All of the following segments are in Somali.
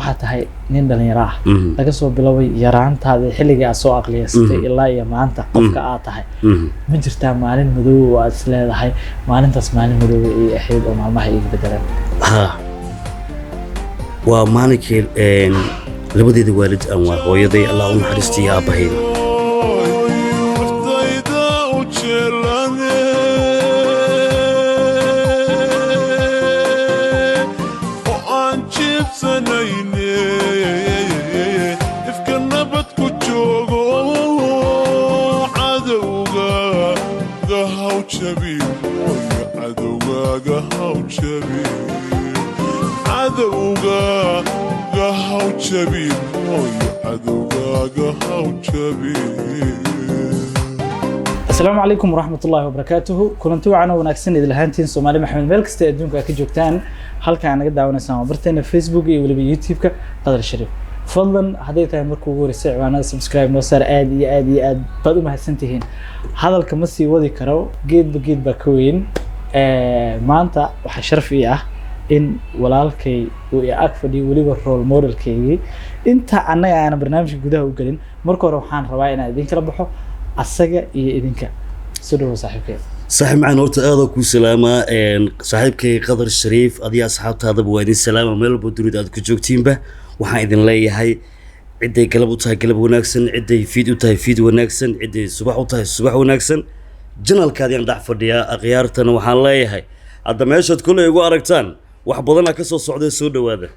Waxaa tahay nin dhalinyaro ah. Laga soo biloway yaraantaada, xilligii aad soo aqliyaysatay, ilaa iyo maanta qofka aad tahay, ma jirtaa maalin madow oo aad is leedahay maalintaas maalin madow ay ahayd oo maalmaha iga bedelan? Ha, waa maalinkii labadeeda waalid aan waa hooyaday, Allah u naxariistiyo, aabbahayda. Naftayda u jeelane oo aan jiibsanayne, ifka nabad ku joogo, cadowgaaga haw jabin, cadowgaaga haw jabin, cadowgaaga haw jabin, cadowgaaga haw jabin. Asalaamu calaykum waraxmat ullahi wabarakaatuhu. Kulanti wacan oo wanaagsan idil ahaantiin, Soomaali Maxamed, meel kasta adduunka aad ka joogtaan. Halka aad naga daawanaysaan waa barteena Facebook iyo weliba YouTube-ka Qadar Shariif. Fadlan, hadday tahay marka ugu horeysay, ciwaanada subscribe noo saar. Aad iyo aad iyo aad baad u mahadsantihiin. Hadalka ma sii wadi karo, geedba geed baa ka weyn. Maanta waxaa sharaf ii ah in walaalkay uu i ag fadhiyo, weliba role modelkaygii. Inta annaga aanan barnaamijka gudaha u gelin, marka hore waxaan rabaa inaan idin kala baxo asaga iyo idinka. Soo dhawow, saaxiibkay. Saaxiib macaan, horta aadoo kuu salaamaa, saaxiibkay Qadar Shariif. Adiga asxaabtaadaba waa idin salaama meel walba dunida aad ku joogtiinba. Waxaan idin leeyahay, cidday galab u tahay galab wanaagsan, cidday fiid u tahay fiid wanaagsan, cidday subax u tahay subax wanaagsan. Channelkaadiyaan dhex fadhiyaa. Akhyaartana waxaan leeyahay, hadda meeshaad koley igu aragtaan wax badanaa ka soo socday, soo dhawaada.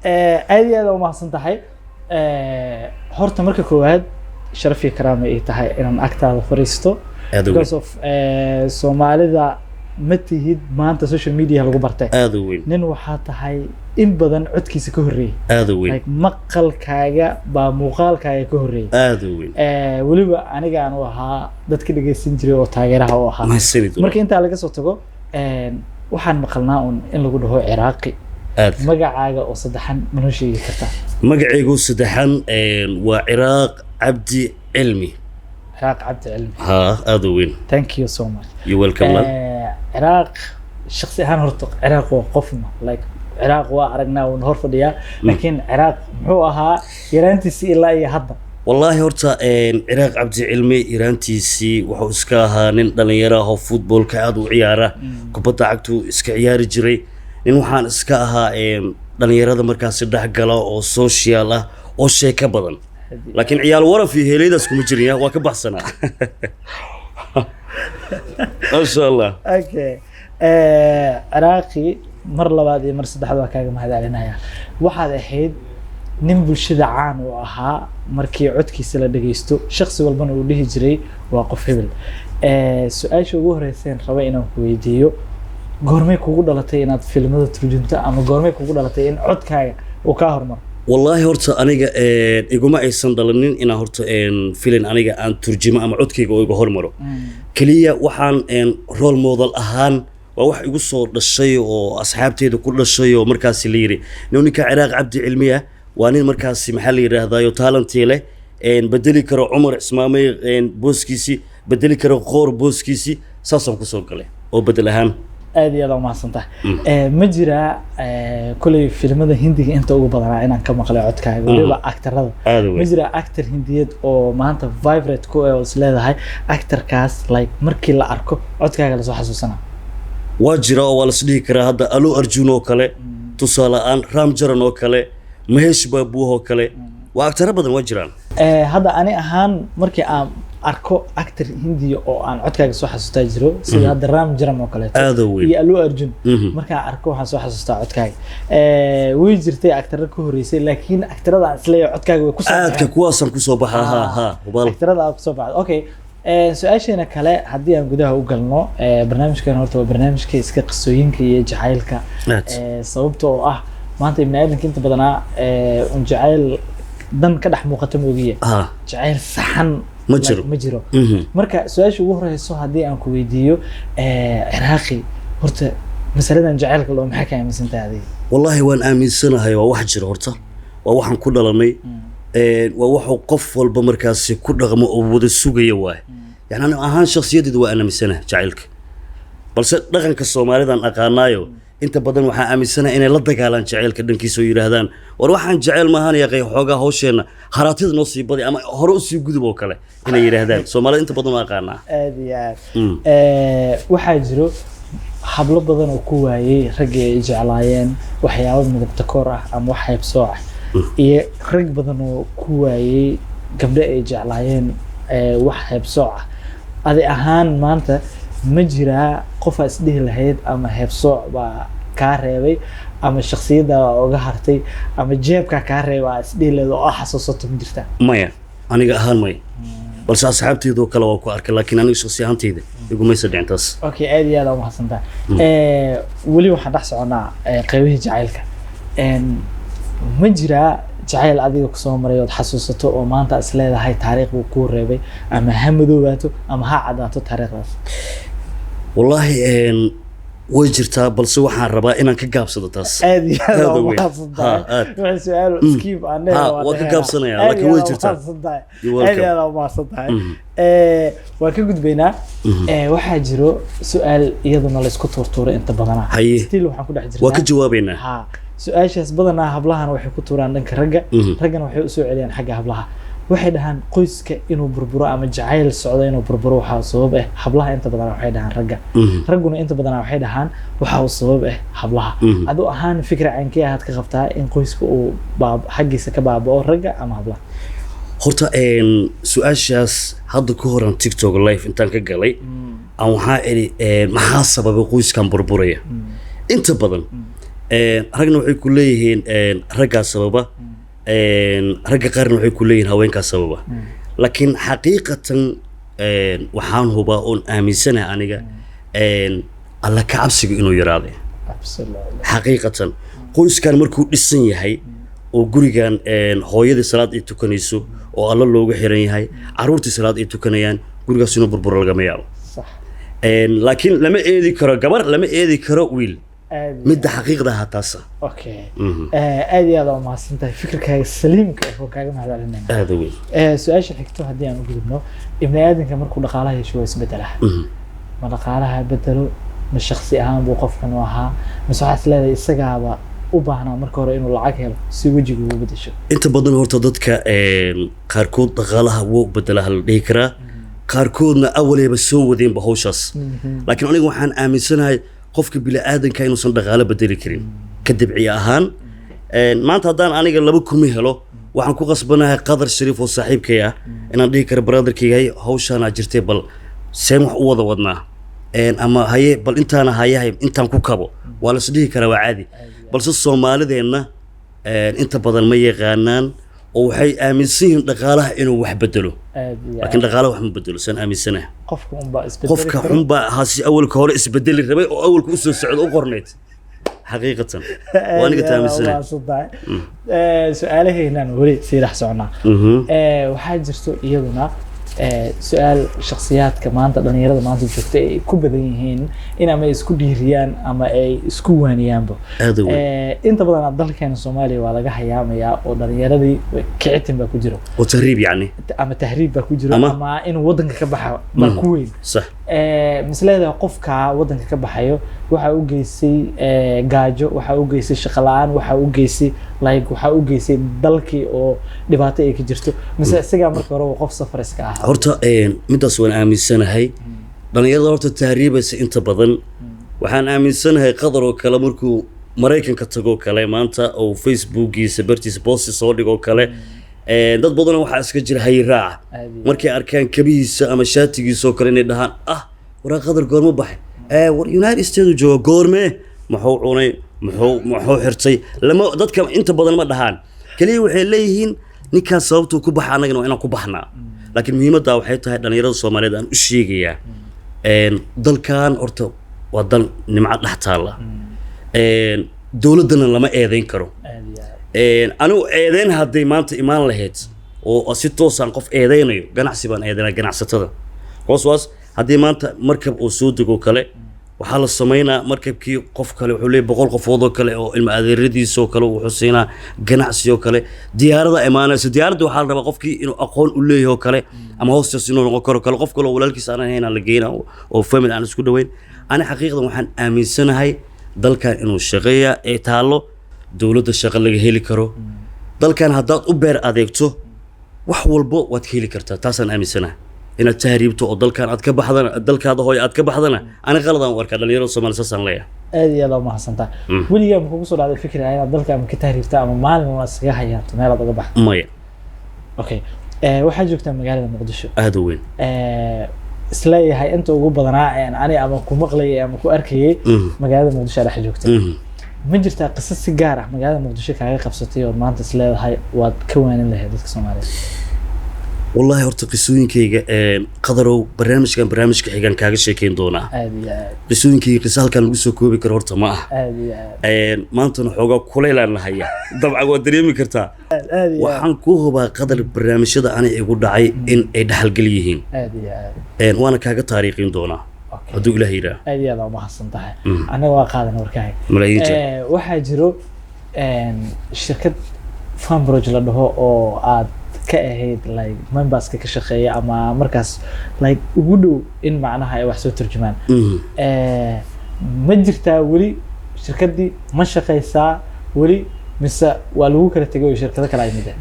Aad iyo aad aa umahadsan tahay. Horta marka koowaad, sharaf iyo karaama ay tahay inaan agtaada fariisto. Aad u weyn. Because of Soomaalida ma tihid maanta social media lagu bartay. Aada u weyn. Nin waxaa tahay in badan codkiisa ka horreeyay. Aada u weyn. Like, maqalkaaga baa muuqaalkaaga ka horreeyay. Aada u weyn. Weliba aniga aan u ahaa dadka dhegeysan jiray oo taageeraha u ahaa. Mahadsanid. Marka intaa laga soo tago, waxaan maqalnaa un in lagu dhaho Ciraaqi. Aad. Magacaaga oo saddexan ma noo sheegi kartaa? Magacaygu saddexan waa Ciraaq Cabdi Cilmi. Ciraaq Cabdi Cilmi. Ha, aada u weyn. Thank you so much. You welcome, lad. Ciraaq shakhsi ahaan, horta Ciraaq waa qofna, like, Ciraaq waa aragnaa, wuuna hor fadhiyaa, laakiin Ciraaq muxuu ahaa yaraantiisii ilaa iyo hadda? Wallaahi horta Ciraaq Cabdi Cilmi yaraantiisii wuxuu iska ahaa nin dhalinyaro ah oo footballka aada u ciyaara, kubadda cagtu iska ciyaari jiray. Nin waxaan iska ahaa dhalinyarada markaasi dhex gala oo social ah oo sheeko badan, laakiin ciyaal waraf iyo heelyadaas kuma jirin, ya waa ka baxsanaa, maasha Allah. Okay, Ciraaqi, mar labaad iyo mar saddexaad waa kaaga mahadcelinaya. Waxaad ahayd nin bulshada caan u ahaa, markii codkiisa la dhageysto shakhsi walbana uu dhihi jiray waa qof hebel. Su-aasha ugu horeyseen raba inaan ku weydiiyo: goormay kugu dhalatay inaad filimada turjunto, ama goormay kugu dhalatay in codkaaga uu kaa hormaro? Wallaahi horta aniga iguma aysan dhalanin inaan horta filin aniga aan turjimo ama codkayga oo iga hormaro. Keliya waxaan role model ahaan waa wax igu soo dhashay oo asxaabteyda ku dhashay, oo markaasi la yidhi ninka Ciraaq Cabdi Cilmi ah waa nin markaasi, maxaa la yidhaahdayo, talentii leh, bedeli karo Cumar Cismaamey booskiisii, bedeli karo Qoor booskiisii. Saasaan kusoo galay oo bedel ahaan. Aad iyo aad umahadsan tahay. Ma jiraa, koley filimada Hindiga inta ugu badanaa inaan ka maqlay codkaaga, weliba actorada. Aada u Ma weyn. jiraa actor Hindiyeed oo maanta favorite ku ah oo is leedahay actorkaas, like, markii la arko codkaaga lasoo xasuusana? Waa jira oo waa las dhihi karaa. Hadda Allu Arjun oo kale tusaale ahaan, Ram Charan oo kale, Mahesh Babu oo kale, waa actoro badan, waa jiraan. Hadda ani ahaan markii aan arko actor Hindiya oo aan codkaaga soo xasuustaa jiro, sida hadda Ram Charan oo kaleeto Aada u weyn. iyo Allu Arjun. Markaan arko waxaan soo xasuustaa codkaaga. Way jirtay actoro ka horeysay, laakiin actorada aan isleeyahay codkaaga way kusoo aadka baxeen. Kuwaasaan kusoo baxaa, ha ha, hubaal. Actorada aad kusoo baxda. Okay. Su-aasheena kale haddii aan gudaha u galno, barnaamijkan horta waa barnaamijka iska qisooyinka iyo jacaylka. Aad. Sababta oo ah maanta ibni aadamka inta badanaa un jacayl dan ka dhex muuqata moogiye, jacayl saxan Ma jiro. Ma jiro. Marka su-aasha ugu horeyso haddii aan ku weydiiyo, Ciraaqi, horta masaladan jacaylka loo maxaa ka aaminsantahay adiga? Wallaahi waan aaminsanahay. Waa wax jira horta, waa waxaan ku dhalanay. Waa waxuu qof walba markaasi ku dhaqmo oo wada sugaya waaye. Yani ani ahaan shakhsiyaddeeda waa aaminsanahay jacaylka, balse dhaqanka Soomaalidan aqaanaayo. Inta badan waxaan aaminsanahay inay la dagaalaan jaceylka dhankiisa oo yidhaahdaan, "War, waxaan jeceyl maahan yaqay, xoogaa hawsheenna haraatida noo sii badi ama hore usii gudub" oo kale inay yidhaahdaan. Soomaalida inta badan waa aqaanaa. Aad iyo aad. Waxaa jiro hablo badan oo ku waayey raggii ay jeclaayeen waxyaabo midabta koor ah ama wax haybsooc ah, iyo rag badan oo ku waayey gabdho ay jeclaayeen wax haybsooc ah. Adi ahaan maanta ma jiraa qofaa isdhihi lahayd ama heebsooc baa kaa reebay, ama shaksiyadda baa oga hartay, ama jeebkaa kaa reebay aa isdhihi lahayd oo aa xasuusato, ma jirtaa? Maya, aniga ahaan maya, balse asxaabteydoo kale waa ku arkay, laakiin aniga shakhsi ahaanteyda igumaysa dhicin taas. Okay, aad iyo aad aa umahadsantahay. Weli waxaan dhex soconaa qeybihii jacaylka. Ma jiraa jacayl adiga kusoo maray ood xasuusato oo maanta is leedahay taariikh buu kuu reebay, ama ha madoobaato ama ha caddaato taariikhdaas? Wallaahi way jirtaa, balse waxaan rabaa inaan ka gaabsado taas. Aad iyo aad Aad aa u weyn. umahadsantahay. Ha, aad. Wixii su-aal skip aan Ha, waan ka gaabsanayaa, laakiin way jirtaa. You're welcome. Aad iyo aad aa umahadsantahay. Waan ka gudbaynaa. Waxaa jiro su-aal iyaduna laysku tuurtuuray inta badanaa. Haye. Still waxaan ku dhex jirnaa. Waa ka jawaabaynaa. Ha, su-aashaas badanaa hablahana waxay ku tuuraan dhanka ragga, raggana waxay usoo celiyaan xagga hablaha. Waxay dhahaan qoyska inuu burburo ama jacayl socdo inuu burburo waxaa sabab ah hablaha. Inta badan waxay dhahaan ragga, ragguna inta badan waxay dhahaan waxaa u sabab ah hablaha. Adu ahaan fikra caynkee ahaad ka qabtaa in qoyska uu xaggiisa ka baaba'o, ragga ama hablaha? Horta su-aashaas hadda ka horan TikTok live intaan ka galay aan waxaa idhi, maxaa sababay qoyskan burburaya inta badan? Ragna waxay ku leeyihiin raggaa sababa, ragga qaarna waxay ku leeyihiin haweenkaa sababa. Laakiin xaqiiqatan waxaan hubaa oon aaminsanahay aniga alla ka cabsiga inuu yaraaday. Xaqiiqatan qoyskan markuu dhisan yahay oo gurigan hooyadii salaad ay tukanayso oo alla loogu xiran yahay, carruurtii salaad ay tukanayaan, gurigaas inuu burburo lagama yaabo. Laakiin lama eedi karo gabar, lama eedi karo wiil. Aad iyo Midda xaqiiqda ahaa taasa. Okay. Aad iyo aad aa umahadsan tahay, fikirkaaga saliimka ah oo kaaga mahadcelinayna. Aada weyn. Su-aasha xigto haddii aan u gudubno, ibni aadamka markuu dhaqaalaha yeesho waa isbedelaa. Ma dhaqaalaha bedelo, ma shaksi ahaan buu qofkan u ahaa, mise waxaa is leedahay isagaaba u baahnaa marka hore inuu lacag helo si wejiga ugu bedesho? Inta badan horta dadka qaarkood dhaqaalaha wuu bedelaha la dhihi karaa, qaarkoodna awaleyba soo wadeenba hawshaas. Laakiin aniga waxaan aaminsanahay qofka bini'aadanka inuusan dhaqaalo bedeli karin ka dibci ahaan. Maanta haddaan aniga 2 kumi helo, waxaan ku qasbanahay Qadar Shariif oo saaxiibkay ah inaan dhihi karo, "Brotherkayga, hawshaanaa jirtay, bal seen wax u wada wadnaa?" Ama, "Haye, bal intaana hayahay, intaan ku kabo." Waa la is dhihi karaa, waa caadi. Balse soomaalideenna inta badan ma yaqaanaan oo waxay aaminsan yihiin dhaqaalaha inuu wax bedelo. Aad iyo Laakiin aad. dhaqaalaha wax ma bedelo saan aaminsanahay. Qofka unbaa isbedeli Qofka karo. Xunbaa hasi awalka hore isbedeli rabay oo awalka usoo socda u qornayd. Xaqiiqatan waa aniga Aad iyo aad taaminsanahay. umahadsantahay. Su-aalaheenaan weli sii dhex soconaa. Waxaa jirto iyaduna su-aal shakhsiyaadka maanta, dhalinyarada maanta joogta ay ku badan yihiin in ama ay isku dhiiriyaan ama ay isku waaniyaanba. Aada weyn. Inta badan dalkeena Soomaaliya waa laga hayaamayaa oo dhalinyaradii kicitin baa ku jiro. Oo tahriib yacni. Ama tahriib baa ku jiro. Ama? Ama inuu wadanka ka baxa baa ku weyn. Misleeda qofka wadanka ka baxayo waxa u geysay gaajo, waxa u geysay shaqo la'aan, waxa u geysay like waxa u geysay dalkii oo dhibaato ay ka jirto, mise isagaa marka hore qof safar iska ahaa? Horta middaas waan aaminsanahay. Dhalinyarada horta tahriibaysa inta badan waxaan aaminsanahay Qadar oo kale markuu Maraykanka tagoo kale maanta oo Facebookiisa bartiisa post soo dhigoo kale, dad badanoo waxaa iska jira hayraaca. Aad iyo Markay arkaan kabihiisa ama shaatigiisa oo kale inay dhahaan, "Ah, waraa Qadar goorma baxay? War United States uu jooga, goormee? Muxuu cunay? Muxuu xirtay?" Lama dadka inta badan ma dhahaan, kaliya waxay leeyihiin ninkaas sababtuu ku baxa annagana waa inaan ku baxnaa. Laakiin muhiimadda waxay tahay dhalinyarada Soomaaliyeed aan u sheegayaa, dalkan horta waa dal nimco dhex taalla. Dowladdana lama eedeyn karo. Aad iyo aad. Anigu eedeyn hadday maanta imaan lahayd oo si toosaan qof eedeynayo, ganacsi baan eedeynaa, ganacsatada hoos. Haddii maanta markab uu soo dego kale, waxaa la samaynaa markabkii qof kale wuxuu leeyahay 100 qofood oo kale oo ilma adeeradiisa oo kale wuxuu siinaa ganacsi oo kale. Diyaarada imaanayso, diyaaradda waxaa la rabaa qofkii inuu aqoon u leeyahay oo kale ama hoostaas inuu noqon karo kale. Qof kale oo walaalkiis aan ahayn aan la geynaa oo family aan isku dhaweyn. Ani xaqiiqdan waxaan aaminsanahay Dalkan inuu shaqeeya ee taallo dowladda, shaqo laga heli karo dalkan. Haddaad u beer adeegto, wax walbo waad ka heli kartaa. Taasaan aaminsanaha. Inaad tahriibto oo dalkan aad ka baxdana, dalkaada hooyo aad ka baxdana, ani qaladaan u arkaa. Dhalinyarada Soomaali saasaan leeyahay. Aad iyo aad aa umahadsantaa. Weligaa ma kugu soo dhacday fikri ah inaad dalka ama ka tahriibta ama maalin waa iskaga hayaanto meelaad uga baxdo? Maya. Okay. Waxaad joogtaa magaalada Muqdisho. Aada u weyn. Isleeyahay inta ugu badanaa een ani ama ku maqlayay ama ku arkayay magaalada Muqdisho aa dhex joogta. Ma jirtaa qiso si gaar ah magaalada Muqdisho kaaga qabsatay ood maanta isleedahay waad ka waanin lahayd dadka Soomaaliyeed? Wallahi horta qisooyinkayga, Qadarow, barnaamijkan barnaamijka xigaan kaaga sheekeyn doonaa. Aad iyo aad. Qisooyinkayga qiso halkan lagu soo koobi karo horta ma ah. Aad iyo aad. Maantana xoogaa kulaylaan lahaya, dabcan waad dareemi kartaa. Aad iyo aad. Waxaan kuu hubaa, Qadar, barnaamijyada ani igu dhacay in ay dhaxalgel yihiin. Aad iyo aad. Waana kaaga taariikhin doonaa hadduu Ilaah yidhaah. Aad iyo aad aa umahadsan tahay. Anaga waa qaadan warkaaga. Malaayiin jeer. Waxaa jiro shirkad Fanproj la dhaho oo aad ka ahayd like memberska ka shaqeeya ama markaas like ugu dhow in macnaha ay wax soo turjumaan. Ma jirtaa weli shirkaddii? Ma shaqeysaa weli mise waa lagu kala tegay oo shirkado kale ay mideen?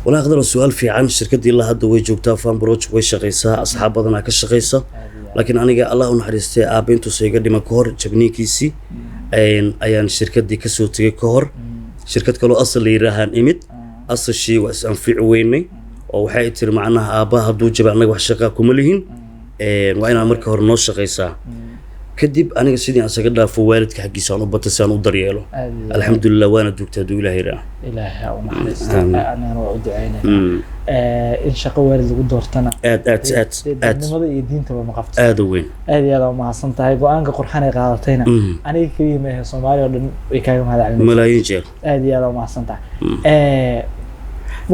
Walaa Qadar, waa su-aal fiican. Shirkaddii ilaa hadda way joogtaa, Fanproj way shaqeysaa, asxaab badanaa ka shaqeysa. Laakiin aniga, Allah u naxariistay aabba intuusa iga dhima ka hor jabniinkiisii, ayaan shirkaddii kasoo tegay. Ka hor shirkad kaloo Asal la yidhaahaan imid. Asashii waa is anfici weynay oo waxay tiri macnaha aabbaha hadduu jabay annaga wax shaqaa kuma lihin. Waa inaad marka hore noo shaqaysaa. Kadib aniga sidii aan isaga dhaafo, waalidka xaggiisa aan u batay si aan u daryeelo. Aad iyo aad. Alxamdulilah, waana duugtay hadduu Ilaah yidhaah. Ilaahay ha u naxariisto. Amiin. Anagana waa u duceynayna. In shaqo waalid lagu doortana aad aad aad dee aad dadnimada iyo diintaba ma qabto. Aada u weyn. Aad iyo aad aa umahadsan tahay. Go-aanka qurxan ay qaadatayna aniga keliya ma ahe, Soomaali oo dhan way kaaga mahad celinaysaa. Malaayiin jeer. Aad iyo aad aa umahadsan tahay.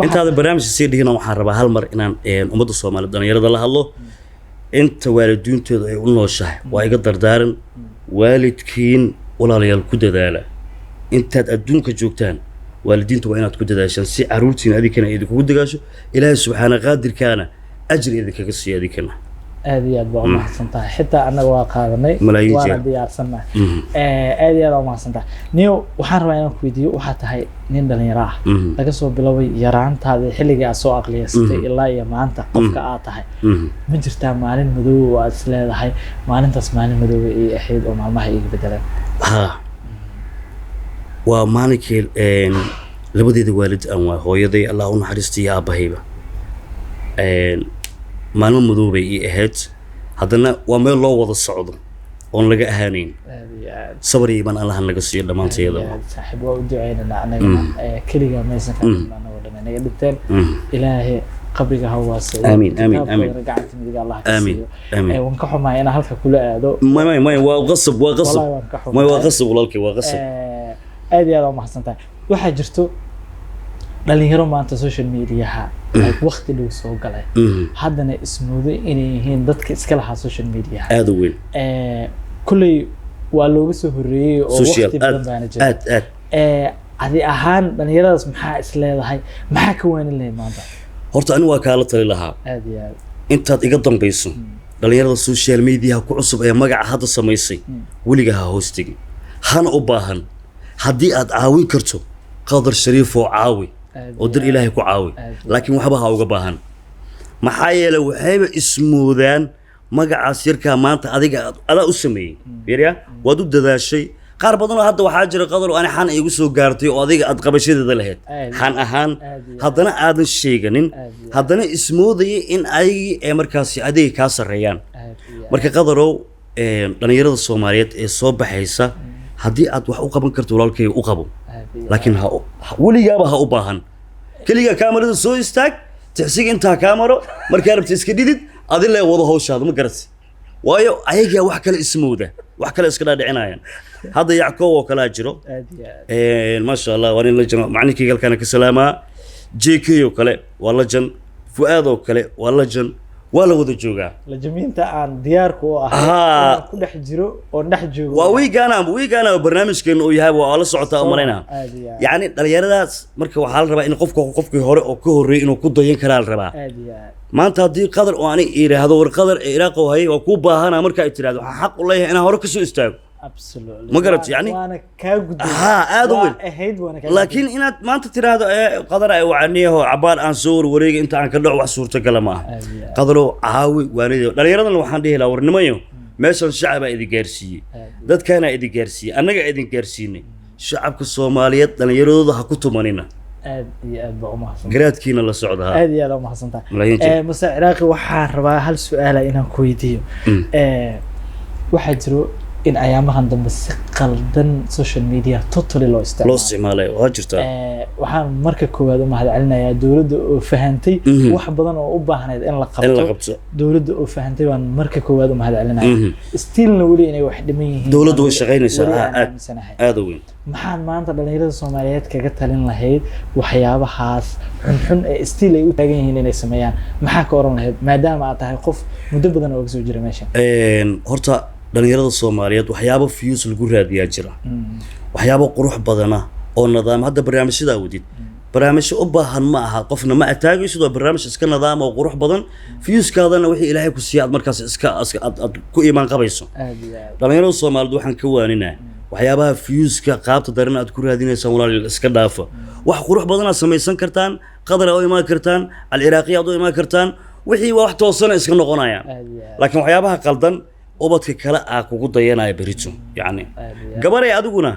Intaada barnaamijka sii dhigina, waxaan rabaa hal mar inaan ummadda Soomaaliya, dhalinyarada la hadlo, inta waalidiintooda ay u nooshahay. Waa iga dardaaran: waalidkiin, walaalayaal, ku dadaala intaad adduunka joogtaan. Waalidiinta waa inaad ku dadaashaan si caruurtiina adinkana idinkugu dadaasho, Ilaahay subxaana qaadirkaana ajri idinkaga siiyo adinkana. Aad iyo aad baa umahadsan tahay. Xitaa annaga waa qaadanay, Malaayiin waana jeer. diyaarsannahay. Aad iyo aad aa umahadsan tahay. Niyo, waxaan rabaa inaan ku weydiiyo, waxaa tahay nin dhalinyaro ah. Laga soo biloway yaraantaadii, xilligii aad soo aqliyaysatay, ilaa iyo maanta qofka aad tahay, ma jirtaa maalin madow oo aad is leedahay maalintaas maalin madooba ii ahayd oo maalmaha iiga bedeleen? Ha, waa maalinkii labadeeda waalid aan waa hooyaday, Allah u naxariista, iyo aabbahayba. Maalmo madoobay ii ahayd. Haddana waa meel loo wada socdo oon laga ahaanayn. Aad iyo aad. Sabar iyo iimaan Allaha naga siiyo dhammaantayadaba. Aad, saaxiib, waa u duceynanaa anagana. Keligaa maysan kaa dhiman, anagoo dhan naga dhinteen. Ilaahay qabriga ha waasiyo. Amiin, amiin, amiin. Kitaabkoodana gacanta midiga Allah ka Amiin, siiyo. amiin. Waan ka xumahay inaan halka kula aado. May, may, may, waa qasab, waa qasab. Wallahi waan ka xumahay. May, waa qasab, walaalkay, waa qasab. Aad iyo aad aa umahadsan tahay. Waxaa jirto dhalinyaro maanta social mediaha like waqti dhow soo galay, haddana ismooday inay yihiin dadka iska lahaa social mediaha. Aada u weyn. Kulley waa looga soo horreeyey oo social waqti badan aad baana jira. Aad aad. Adi ahaan dhalinyaradaas maxaa is leedahay, maxaa ka waanin lahayd maanta? Horta ani waa kaala tali lahaa. Aad iyo aad. Intaad iga dambayso, dhalinyarada social mediaha ku cusub ee magaca hadda samaysay, weliga ha hoos tegin, hana u baahan. Haddii aad caawin karto Qadar Shariif oo caawi Aad oo dir iyo Ilaahay ku caawi, aad iyo laakiin waxba ha uga baahan. Maxaa yeelay waxayba ismoodaan magacaas yarkaa maanta adiga adaa u sameeyey yarya, waad u dadaashay. Qaar badanoo hadda waxaa jira, Qadar, oo ani xan igu soo gaartay oo adiga aad qabashadeeda lahayd Aad iyo xan ahaan, aad iyo haddana aadan sheeganin, Aad iyo haddana ismoodaya in ayagii ee markaasi adiga kaa sarreeyaan. Aad iyo aad. Marka Qadarow, dhalinyarada Soomaaliyeed ee soo baxaysa, haddii aad wax u qaban karto, walaalkayga, u qabo. Aad iyo Laakiin weligaaba ha u baahan. Keligaa kaamarada soo istaag, tixsiga intaa kaa maro, markaa rabta iska dhidid, adi lee wado hawshaada. Ma garatay? Waayo ayagaa wax kale ismooda, wax kale iska dhaadhicinayaan. Hadda Yackob oo kalaa jiro. Aad iyo aad. Maasha Allah, waa nin la jan, macalinkayga halkaana ka salaamaa. JK oo kale waa la jan, Fu'aad oo kale waa la jan, waa la wada joogaa. Lajamiinta aan diyaarku u ahay inaan ku dhex jiro oon dhex joogo. Waa wiigaana barnaamijkeenu uu yahay, waa la socotaa u malaynaa. Aad iyo aad. Yacni dhalinyaradaas marka waxaa la rabaa in qofka qofkii hore oo ka horreeyay inuu ku dayan karaa la rabaa. Aad iyo aad. Maanta haddii Qadar oo ani yidhaahdo, "War Qadar ee Iraaqow, hayay, waa kuu baahanaa," marka ay tidhahdo, waxaa xaq u leeyahay inaan hore kasoo istaago. Absolutely. Ma garat, yacni- Waana kaa gudbay. Haa, aad u Waa weyn. ahayd, waana kaa. Laakiin inaad maanta tiraahdo ee Qadar ay wacaniyaho cabaar aan soo warwareegay inta aan ka dhaco, wax suurtagala ma aha. Aad iyo aad. Qadarow, caawi waanida dhallinyaradana. Waxaan dhihi lahaa, warnimayo, meeshan shacabaa idin gaarsiiyey, dadkaanaa idin gaarsiiyey, annagaa idin gaarsiinay. Shacabka Soomaaliyeed dhallinyaradooda ha ku tumanina. Aad iyo aad baa umahadsan. Garaadkiina la socda ha. Aad iyo aad umahadsantahay. Malaayiin jeer. Muse Ciraaqi, waxaa rabaa hal su-aala inaan ku weydiiyo. Waxaa jiro in ayaamahan dambe si qaldan social media totally loo loo isticmaalo. Isticmaalay waa jirtaa. Waxaan marka koowaad u mahadcelinayaa dowladda oo fahantay wax badan oo u baahnayd in la in qabto. La qabto. Dowladda oo fahantay baan marka koowaad u mahadcelinaya. Stillna weli inay wax dhiman yihiin Dowladdu way baan shaqaynaysaa, weli aan aad. aaminsanahay. Aada u weyn. Maxaad maanta dhalinyarada Soomaaliyeed kaga talin lahayd waxyaabahaas xunxun ee still ay u taagan yihiin inay sameeyaan? Maxaa ka oran lahayd, maadaama aad tahay qof muddo badan oo kasoo jira meesha? Horta dhalinyarada Soomaaliyeed waxyaabo views lagu raadiyaa jira, waxyaabo qurux badana oo nidaam. Hadda barnaamijyada wadid barnaamijyo u baahan ma aha, qofna ma ataagaysid, waa barnaamij iska nidaam oo qurux badan. Viewskaadana wixii Ilaahay ku siiya aad markaas iska aad ku iimaan qabayso. Aad iyo aad. Dhalinyarada Soomaaliyeed waxaan ka waaninaa waxyaabaha viewska qaabta daran aad ku raadinaysaan, walaal, iska dhaafa. Wax qurux badan aad samaysan kartaan, Qadar aad u imaan kartaan, Alciraaqiya aad u imaan kartaan, wixii waa wax toosana iska noqonayaan. Aad iyo aad. Laakiin waxyaabaha qaldan ubadka kale aa kugu dayanaya berito, yacni Aad iyo aad. gabaray, adiguna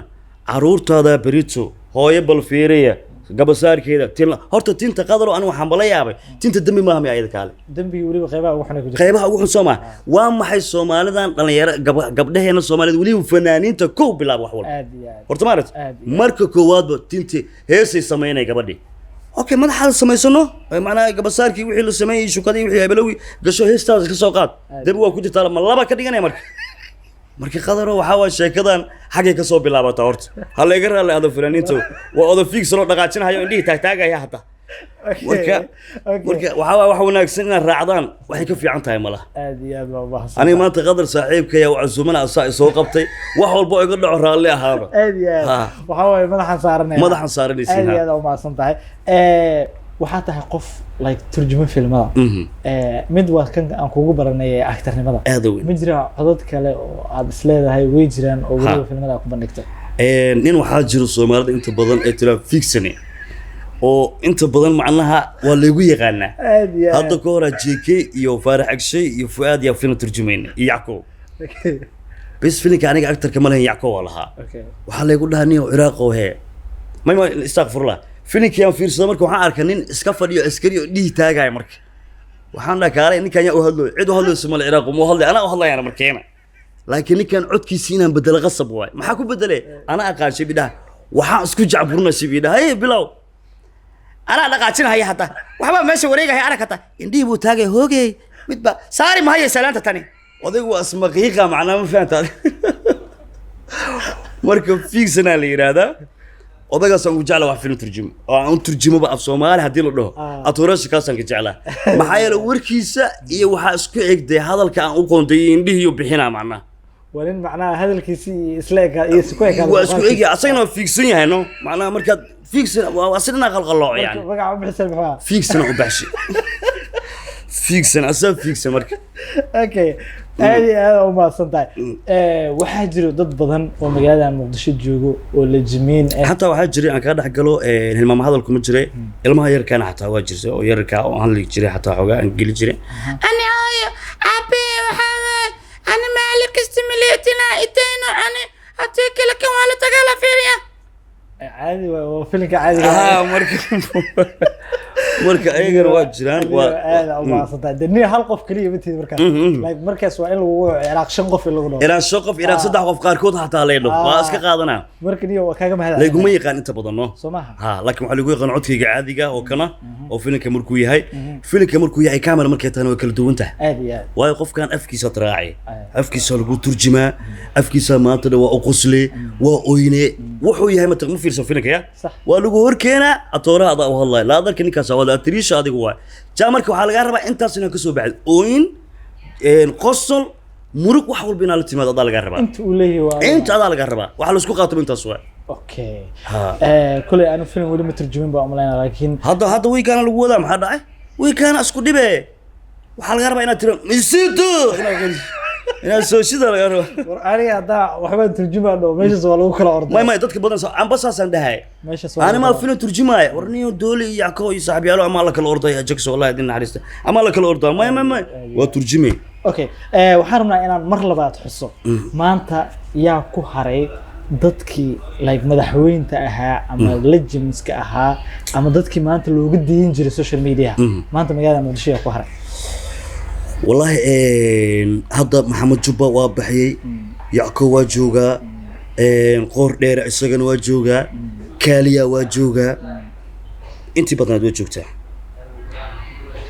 caruurtaada berito hooyo bal fiiriya gabasaarkeeda tin. Horta tinta, Qadaro, anigu waxaan bala yaabay, tinta dembi maaha miya ayada kaale? Dembigii weliba qeybaha ugu xun ay ku jirta. Qaybaha ugu xun soo maa? Waa maxay Soomaalidan dhalinyaro gabdhaheena Soomaalida, weliba fanaaniinta kow bilaab wax walba? Aad iyo aad. Horta maarat Aad iyo aad. marka koowaadba tinti heesay samaynay gabadhii. Okay, madaxaada samaysano, macnaha gabasaarkii wixii la sameeyey, shukadii wixii hebelowii gasho, heestaada iska soo qaad. Dembi waa ku jirtaa, ma laba ka dhiganaya? Marka Qadaro, waxaa waay sheekadan xaggay ka soo bilaabataa. Horta ha layga raalli ado fanaaniinta, waa odo fiigsan oo dhaqaajinhayo, indhihii taagtaagaya hataa. Marka marka waxaa waay wax wanaagsan inaad raacdaan, waxay ka fiican tahay malaha. Aad iyo aad baa umahadsan. Aniga maanta Qadar saaxiibkaya u casuumana, asaa isoo qabtay. Wax walba oo iga dhaco raalli ahaaba. Aad iyo aad. Ha. Waxaa waaye madaxaan saaranaya. Madaxan saaranaysiin. Aad iyo aad aa umahadsan tahay. Waxaa tahay qof like turjumo filmada. Mid waa kan aan kugu baranay ee actornimada. Aad u weyn. Ma jiraan codad kale oo aad isleedahay way jiraan oo weliba Ha. filmada aad ku bandhigtay? Nin waxaa jiro Soomaalida inta badan ee tiraa fiigsane, oo inta badan macnaha waa laygu yaqaanaa. Aad iyo aad. Hadda ka horaa JK iyo Faarax Agshay iyo Fuaad yaa film turjumayna iyo Yackow. Bes filimka aniga actorka ma lahayn, Yackow waa lahaa. Waxaa laygu dhahaa, nin Ciraaqow hee, may istakfurlah. Filimkii aan fiirsado marka waxaan arkay nin iska fadhiyo, askari oo dhihi taagaya. Marka waxaan dhaha, kaalay, ninkan yaa u hadlooy? Cid u hadlayso male. Ciraaq mu hadlay, anaa u hadlayana markeena, laakiin ninkan codkiisi inaan bedelo qasab waay. Maxaa ku bedele? Anaa aqaan shibidhaha, waxaan isku jacburna shibidhaha. Hey, bilow, anaa dhaqaajinahaya, hataa waxbaa meesha wareegahaya, arag, hataa indhihii buu taagay, hoogey midba saari mahayo salaanta tani. Odaygu waa ismaqiiqa, macnaa ma fahantaa? Marka fiigsanaa la yidhaahdaa odagaasaan ugu jeclaa wax film turjumo oo aan u turjumoba af Soomaali haddii la dhaho. Atuurasha kaasaan ka jeclaa, maxaa yeele warkiisa iyo waxaa isku xigday hadalka aan u qoonday, indhihiiyo bixinaa macnaha. Waa nin macnaha hadalkiisi iyo isla eka iyo isku ekaada. Waa isku egya, asagana waa fiigsan yahay, no macnaha markaad fiigsan waa asigana qalqalooc yani. Magaca u bixisay maxaa? Fiigsana u baxshay, fiigsan asaa fiigsan marka. Okay, aad iyo aad u mahadsan tahay. Waxaa jiro dad badan oo magaalada Muqdisho joogo oo lajimiin ah. Xataa waxaa jiray aan kaa dhex galo, hilmaama hadalku ma jiray, ilmaha yarkaana xataa waa jirtay oo yararkaa oo hadli jiray, xataa xoogaa aan geli jiray. Ani hooyo aabe waxaa waaye ani maalin kasta mileetina itayno, ani haddii kale kan waa la dagaala fiiriya. Caadi waa filinka caadiga. Ah, marka ayagana waa jiraan. Waa aad u mahadsan tahay. Dee nin hal qof kaliya ma tihid markaas. Like markaas waa in lagu Ciraaq shan qof in lagu dhaho. Ilaa shan qof, ilaa saddex qof qaarkood xataa lay dhaho, waa iska qaadanaa. Marka niyo waa kaaga mahad. Layguma yaqaan inta badan, no. Soo maaha? Ha, laakiin waxaa lagu yaqaan codkayga caadiga oo kana oo filimka markuu yahay, filimka markuu yahay camera markay tahana way kala duwan tahay. Aad iyo aad. Waayo qofkan afkiisa raacay, afkiisa lagu turjumaa, afkiisa maanta dhan waa u qosle, waa oyne, wuxuu yahay ma fiirsan filimka ya. Sax. Waa lagu horkeenaa atooraha, adaa u hadlaya, laa darka ninkaas waa atariisha adigu waay jaa. Marka waxaa lagaa rabaa intaas inaad kasoo baxdo ooyin, qosol, murug, wax walba inaad la timaado adaa lagaa rabaa. Inta uu leeyahay waa Inta adaa lagaa rabaa, waxa laisku qaataba intaas waay. Okay. Ha. Kuley anu film weli ma turjumin baa umalaynaa, laakiin Hadda wiikaana lagu wadaa. Maxaa dhacay? Wiikaana isku dhibe, waxaa lagaa rabaa inaad tiro misido inaad geliso. Inaad soo shida laga rabo. War aniga haddaa waxbaan turjumaa dho, meeshaas waa lagu kala orday. May, dadka badan amba saasaan dhahay. Meeshaas waa Ani lagu maa kala filim turjumaaya? War niyo dooli iyo Yacko iyo saaxiibyaalo amaa la kala ordaya jagso, wallahi idin naxariista, amaa la kala ordaa. May, may, may, waa turjumay. Okay, waxaan rabnaa inaan mar labaad xuso, maanta yaa ku haray dadkii like madaxweynta ahaa ama legendska ahaa ama dadkii maanta looga diyin jiray social media maanta magaalada Muqdisho? Yaa ku haray? Wallahi hadda Maxamed Jubba waa baxyey, Yacko waa joogaa, Qoor Dheere isagana waa joogaa, Kaaliya waa joogaa, intii badnaad waa joogtaa.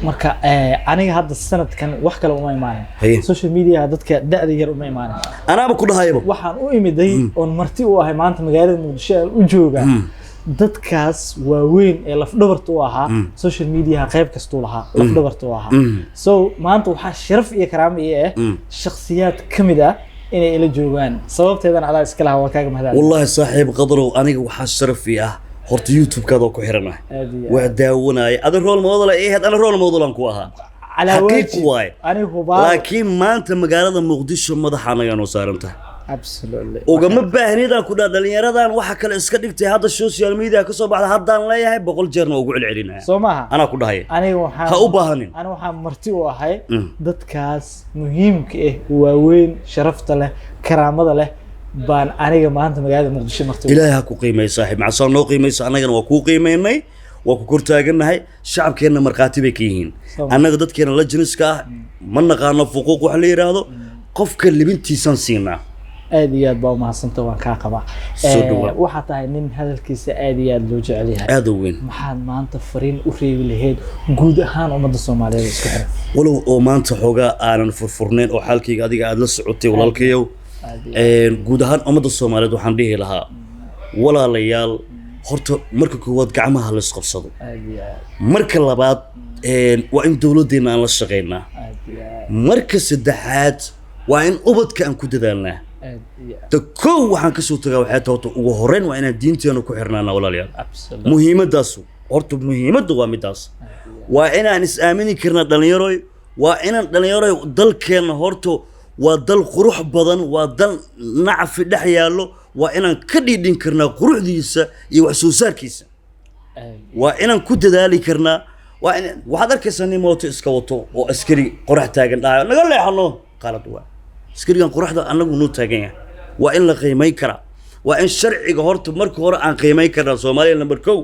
Marka aniga hadda sanadkan wax kale uma imaanin. Haye. Social media dadka da'da yar uma imaanin. Anaaba ku dhahayaba. Waxaan u imiday oon marti u ahay maanta magaalada Muqdisho aan u joogaa dadkaas waaweyn ee lafdhabarta u ahaa social media, qayb kastuu lahaa lafdhabarta u ahaa. So maanta waxaa sharaf iyo karaamo ii ah shakhsiyaad ka mid ah inay ila joogaan. Sababteedana adaa iska lahaa, waa kaaga mahadcelin. Wallahi saaxiib Qadarow, aniga waxaa sharaf ii ah horta YouTube-kaadoo ku xiranahay. Aad iyo aad. Waa daawanaya, ada role model ay ahayd, ana role model aan ku ahaa. Calaa Xaqiiq waajib. Waaye. Aniga hubaa. Laakiin maanta magaalada Muqdisho madaxa anagaa noo saaran tahay. Absolutely. Ugama baahnidaan ku dhaa dhalinyaradan waxa kale iska dhigtay hadda social media ka soo baxda. Haddaan leeyahay 100 jeerna waa ugu celcelinaya. Soo maaha? Anaa ku dhahaya. Aniga waxaan Ha u baahanin. Aniga waxaan marti u ahay dadkaas muhiimka ah, waaweyn, sharafta leh, karaamada leh baan aniga maanta magaalada Muqdisho marti u Ilaahay ha ku qiimeeyo saaxiib macsaa, noo qiimayso, annagana waa kuu qiimeynay, waa ku kor taagannahay, shacabkeenna markhaati bay ka yihiin. Annaga dadkeena la jiniska ah ma naqaano fuquuq wax la yidhaahdo, qofka libintiisaan siinaa. Aad iyo aad baa umahadsanta, waan kaa qabaa. Soo dhawaad. Waxaa tahay nin hadalkiisa aad iyo aad loo jecel yahay. Aada u weyn. Maxaad maanta fariin u reebi lahayd guud ahaan ummadda Soomaaliyeed isku xiran? Walow oo maanta xoogaa aanan furfurnayn oo xaalkayga adiga aada la socotay, walaalkayow. Aad iyo Guud ahaan ummadda Soomaaliyeed waxaan dhihi lahaa, walaalayaal, horta marka koowaad gacmaha la isqabsado. Aad iyo aad. Marka labaad waa in dowladdeena aan la shaqaynaa. Aad iyo aad. Marka saddexaad waa in ubadka aan ku dadaalnaa. Aad iyo aad. Ta kow waxaan kasoo tagaa waxay tahay, horta ugu horreyn waa inaan diinteena ku xirnaana, walaalayaal. Absolutely. Muhiimadaasu horta, muhiimadda waa midaas, waa inaan is aamini karnaa dhalinyaroy, waa inaan dhalinyaroy dalkeenna horta waa dal qurux badan, waa dal nacfi dhex yaallo, waa inaan ka dhiidhin karnaa quruxdiisa iyo wax soo saarkiisa. Aad. Waa inaan ku dadaali karnaa. Waa in waxaad arkaysaa nin mooto iska wato oo askari qorax taagan dhahayo naga leexano. Qalad waa, askarigan qoraxda annagu noo taagan yahay, waa in la qiimayn karaa, waa in sharciga horta marka hore aan qiimayn karnaa. Soomaaliya number kow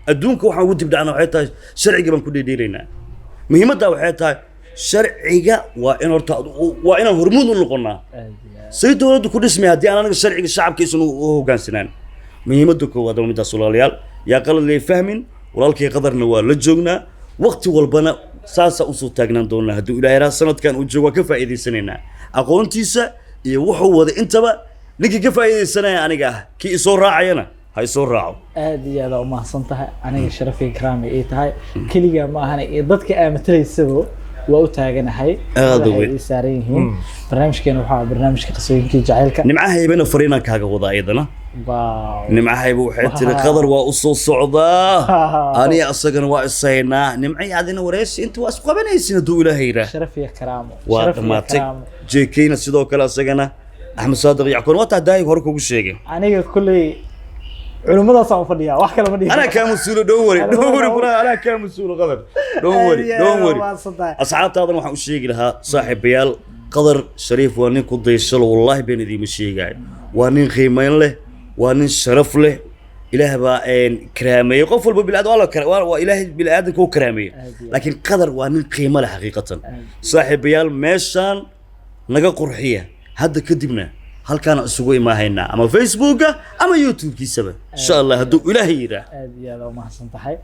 adduunka waxaan ugu dibdhacna waxay tahay sharciga baan ku dheedheeraynaa. Muhiimadda waxay tahay sharciga waa in horta waa inaan hormuud u noqonnaa. Aad iyo aad. Say dowladdu ku dhismay haddii aan anaga sharciga shacabkiisan u hoggaansanaan? Muhiimadda koowaad waa midaas, walaalayaal. Yaa qalad lay fahmin, walaalkay Qadarna waa la joognaa, waqti walbana saasaa usoo taagnaan doonaa hadduu Ilaahay raha. Sanadkan uu joogo waa ka faa'iidaysanaynaa aqoontiisa iyo wuxuu wada intaba. Ninkii ka faa'iidaysanaya aniga ah, kii isoo raacayana ha isoo raaco. Aad iyo aad aa umahadsan tahay. Aniga sharafii karaami ii tahay, keligaa ma ahana iyo dadka aa matalaysaba waa u taaganahay. Aad u Madaxay weyn. ii saaran yihiin. Barnaamijkeena waxaa barnaamijka qisooyinkii jacaylka. Nimcahaybana fariinaan kaaga wadaa iyadana. Wow. Nimcahayba waxay tiri Qadar waa usoo socdaa, aniga asagana waa ishaynaa. Nimcay adina wareysi inta waa isqabanaysin hadduu Ilaahay yidhaah. Sharaf iyo karaamo. Waa Sharaf iyo dhammaatay. karaamo. JKna sidoo kale asagana Axmed Saadiq Yackoon waa taa daayig hore kugu sheegay. Aniga kulley culimmadaasaan u fadhiyaa, wax kale ma dhihi. Anaa kaa mas-uulo, don't worry, don't worry bro, anaa kaa mas-uulo Qadar, don't worry, don't worry. Asxaabtaadan waxaan u sheegi lahaa, saaxiibayaal, Qadar Shariif waa nin ku daysalo, wallaahi been idiima sheegaayo. Waa nin qiimeyn leh, waa nin sharaf leh, Ilaah baa karaameeyey. Qof walba bini'aadam waa la waa Ilaahay bini'aadamka u karaameeyey, laakiin Qadar waa nin qiimo leh xaqiiqatan. Saaxiibayaal, meeshaan naga qurxiya, hadda kadibna halkaana isugu imaahaynaa ama Facebooka ama YouTube-kiisaba, insha Allah, hadduu Ilaahay yidhaah. Aad iyo aad aa umahadsan tahay.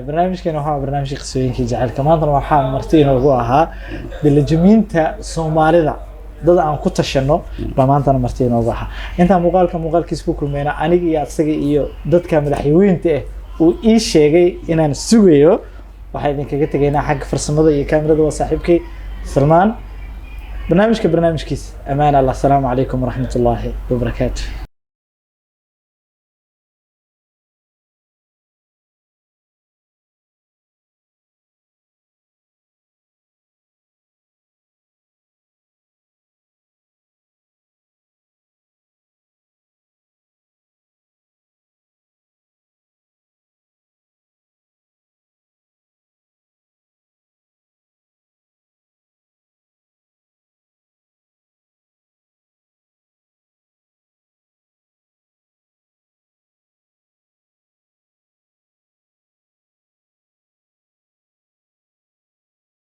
Barnaamijkeena waxaa barnaamijka qisooyinkii jacaylka. Maantana waxaa marti inoogu ahaa dilajamiinta Soomaalida, dad aan ku tashano baa maantana marti inoogu ahaa. Intaan muuqaalka muuqaalkiisa ku kulmeyna, aniga iyo asaga iyo dadka madaxweynta ah uu ii sheegay inaan sugayo, waxaa idinkaga tegaynaa xagga farsamada iyo kaamirada waa saaxiibkay Salmaan. Barnaamijka barnaamijkiisa, amaan Allah. Asalaamu calaykum waraxmat ullaahi wabarakaatu.